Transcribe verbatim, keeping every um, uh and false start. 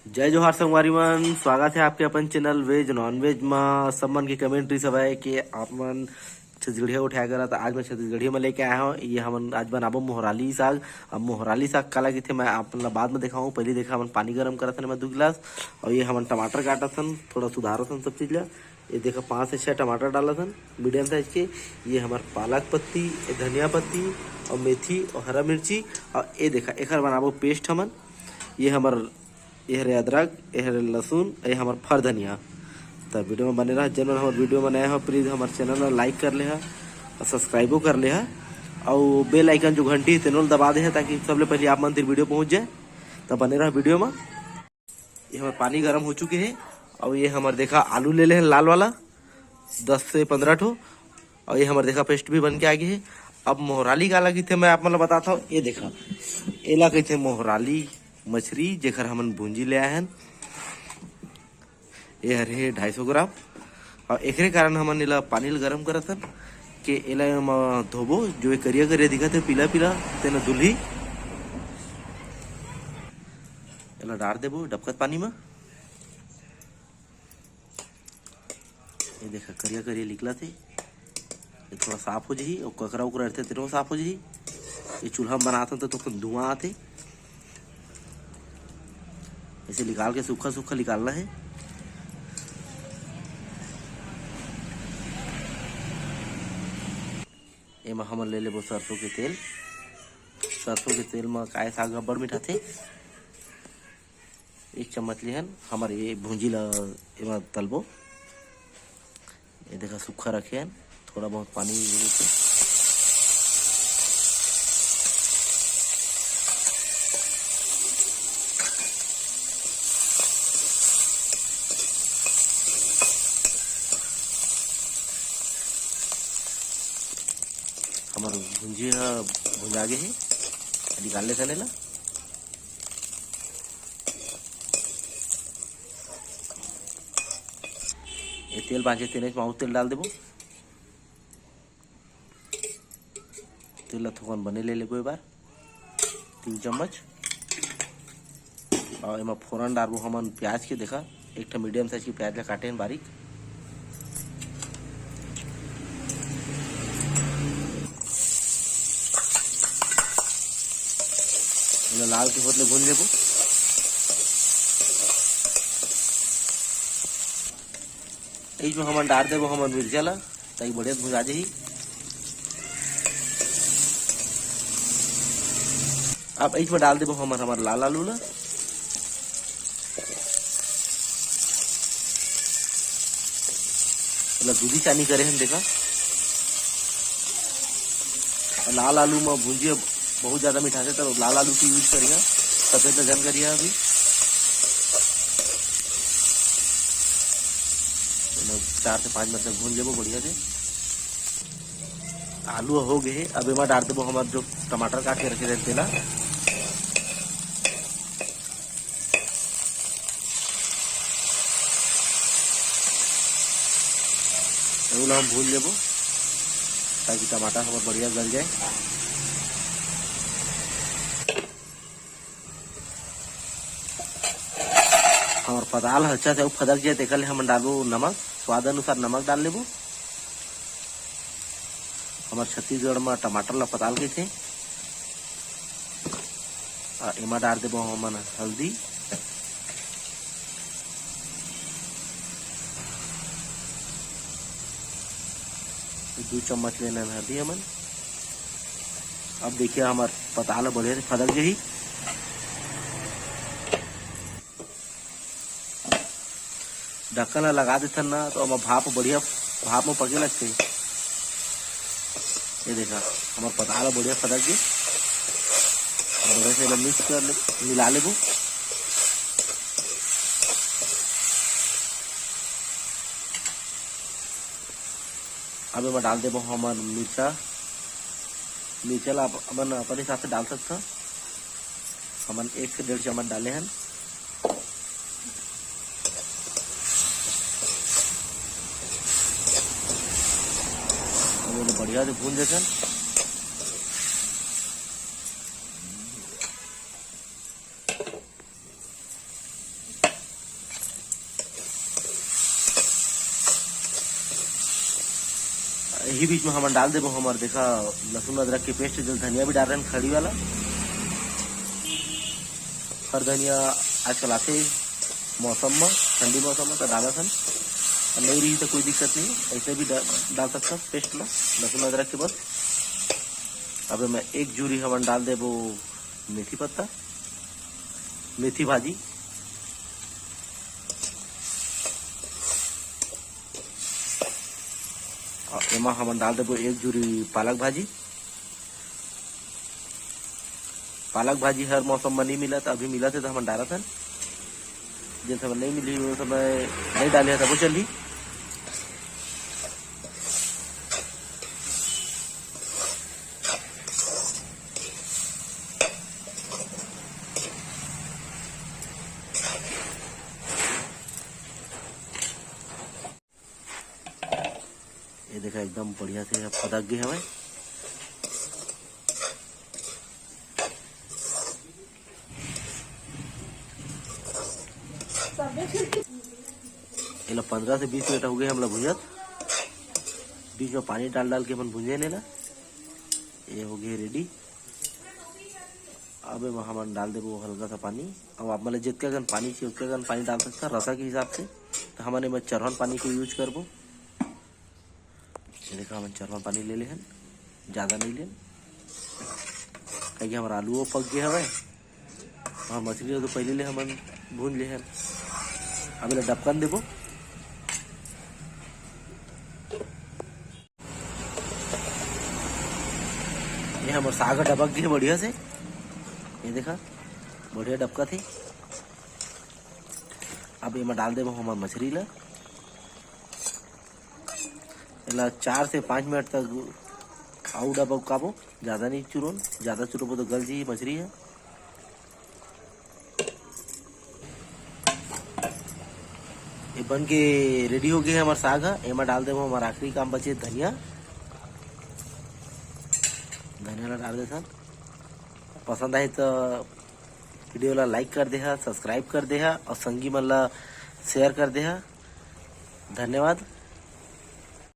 जय जोहार संगवारी मन, स्वागत है आपके अपन चैनल वेज नॉन वेज मा। सब मन के कमेंट रहिस हवय कि आप मन छत्तीसगढ़िया उठाया करा, त आज मैं छत्तीसगढ़िया में लेके आया हूँ। ये हमन आज बनाबो मोहराली साग। अब मोहराली साग काला कहिथे, मैं आप मन ला बाद में दिखाऊँ। पहले देखा, हमन पानी गरम करत हन एमा दू गिलास, और ये हमन टमाटर काटत हन, थोड़ा सुधारत हन सब चीज ला। ये देखा, पाँच से छः टमाटर डालत हन मीडियम साइज के। ये हमर पालक पत्ती, ये धनिया पत्ती, और मेथी, और हरा मिर्ची, और ये देखा, एकर बनाबो पेस्ट हमन। ये हमर, ये हरे अदरक, ये हरे लहसुन, ये हमर फर धनिया। त वीडियो में बने रहा। जेन मन हमर वीडियो में नया हो, प्लीज हमर चैनल ला लाइक कर ले हा और सब्सक्राइबो कर ले हा, और बेल आइकन जो घंटी है, तेनो ला दबा दे हा, ताकि सबले पहले आप मन तक वीडियो पहुंच जाए। त बने रहा वीडियो में। ये हमर पानी गरम हो चुके हे, और ये हमर देखा, आलू ले ले हे लाल वाला, दस से पंद्रह ठो, और ये हमर देखा, पेस्ट भी बन के आ गे हे। अब मोहराली काला कहिथे, मैं आप मन ला बताता हूँ। ये देखा, एला कहिथे मोहराली मछरी, जेकर हमन भूंजी ले आए हन। ये हर हे ढाई सौ ग्राम, और एकरे कारण हमन एला पानी ल गरम करत हन, के एला एमा धोबो। जो ये करिया करिया दिखत हे, पीला पीला, तेन धुलही। एला डार देबो डबकत पानी में। ये देखा, करिया करिया निकलत हे। ये थोड़ा साफ हो जाही, और ककरा उकरा रहते, तेनो साफ हो जाही। ये चूल्हा में बनात हन, तो थोड़ा धुआं आथे। इसे निकाल के सूखा सूखा निकालना है। एमा हमन ले लेबो सरसों के तेल। सरसों के तेल म काय साग अब्बड़ मिठाथे। एक चम्मच लेहन, हमर ये भूंजी ला एमा तलबो। ये देखा, सूखा रखे हन, थोड़ा बहुत पानी जरूरत है। हमर भुंजी ह भुंजा गे हे, निकाल लेथन एला। ये तेल बांचे, तेने में और तेल डाल देबो। तेल ला थोकन बने ले लेबो ए बार, तीन चम्मच। और एमा फोरन डारबो हमन प्याज के। देखा, एक ठो मीडियम साइज के प्याज ला काटे हन बारीक। एला लाल के होत ले भून लेबो। एही में हमन डार देबो हमर मिर्चा ला, ताकि बढ़िया भुंजा जाही। अब एही में डाल देबो हमर, हमर लाल आलू ला। एला दूधी चानी करे हन, देखा। लाल आलू में भुंजिया बहुत ज्यादा मिठाथे, तो लाल आलू के यूज करिहा, सफेद ला झन करिहा अभी। एला चार से पाँच मिनट तक भून लेबो बढ़िया से। आलू हो गे हे, अब एमा डार देबो हमर जो टमाटर काट के रखे रहेन तेला। एहू ला हम भून लेबो, ताकि टमाटर हमर बढ़िया गल जाए। हमर पताल ह अच्छा से अउ फदक जाए, तेकर ले हमन डालबो नमक, स्वाद अनुसार नमक डाल लेबो। हमर छत्तीसगढ़ म टमाटर ला पताल कहिथे। आ एमा डार देबो हमन हल्दी, दू चम्मच लेना हल्दी हमन। अब देखिए, हमर पताल ह बढ़िया से फदक जाही। ढक्कन ला लगा देथन ना, तो ओमा भाप बढ़िया, भाप में पके लगथे। ये देखा, हमर पताल ह बढ़िया फदक गे। बढ़िया से एला मिक्स कर ले, मिला लेबो। अब एमा डाल देबो हमन मिर्चा। मिर्चा ला आप, अपन, अपन हिसाब से डाल सकथव। हमन एक से डेढ़ चम्मच डाले हन। अब एला बढ़िया से भून देथन। इही बीच में हमन डाल देबो हमर, देखा, लहसुन अदरक के पेस्ट, जो धनिया भी डाल रहे हैं खड़ी वाला। हर धनिया आजकल आथे मौसम में, ठंडी मौसम में, तो डालत हन। और नहीं रही तो कोई दिक्कत नहीं, ऐसे भी डा-, डाल सकता पेस्ट में लहसुन अदरक के बस। अब मैं एक झुरी हमन डाल देबो मेथी पत्ता, मेथी भाजी। और एमा हमन डाल देबो एक झुरी पालक भाजी। पालक भाजी हर मौसम में नहीं मिलत, अभी मिलत हे तो हमन डालत हन। जेन समय नहीं मिली, वो समय नहीं डाले तबो चलही। ये देखा, एकदम बढ़िया से फदक गे हवय। एला पंद्रह से बीस मिनट हो गए हमला भुंजत। बीच में पानी डाल डाल के हमन भुंजे ने ला। ये हो गए रेडी। अब एमा हमन डाल देबो हल्का सा पानी। अब आप मन ल जितका कन पानी चाहिए, उतका कन पानी डाल सकता रसा के हिसाब से। तो हमन एमा चरहन पानी के यूज करबो। ये देखा, हमन चरहन पानी ले ले हन, ज़्यादा नहीं लेन, काहे कि हमर आलू वो पक गए हवय और मछली ला तो पहले ले हमन भून ले हन। अब एला डबकन देबो। ये हमर साग डबक गए बढ़िया से। ये देखा, बढ़िया डबका थे। अब एमा डाल देबो हमर मछली ला। एला चार से पाँच मिनट तक अउ डबकाबो, ज़्यादा नहीं चुरोन, ज़्यादा चुरोबो तो गल जी मछली है। ये बन के रेडी हो गए हमार साग ह। एमा डाल देबो हमार आखिरी काम बचे धनिया। धनिया ला डाल देथन। पसंद आए तो वीडियो ला लाइक कर देहा, सब्सक्राइब कर देहा और संगी मन ला शेयर कर देहा। धन्यवाद।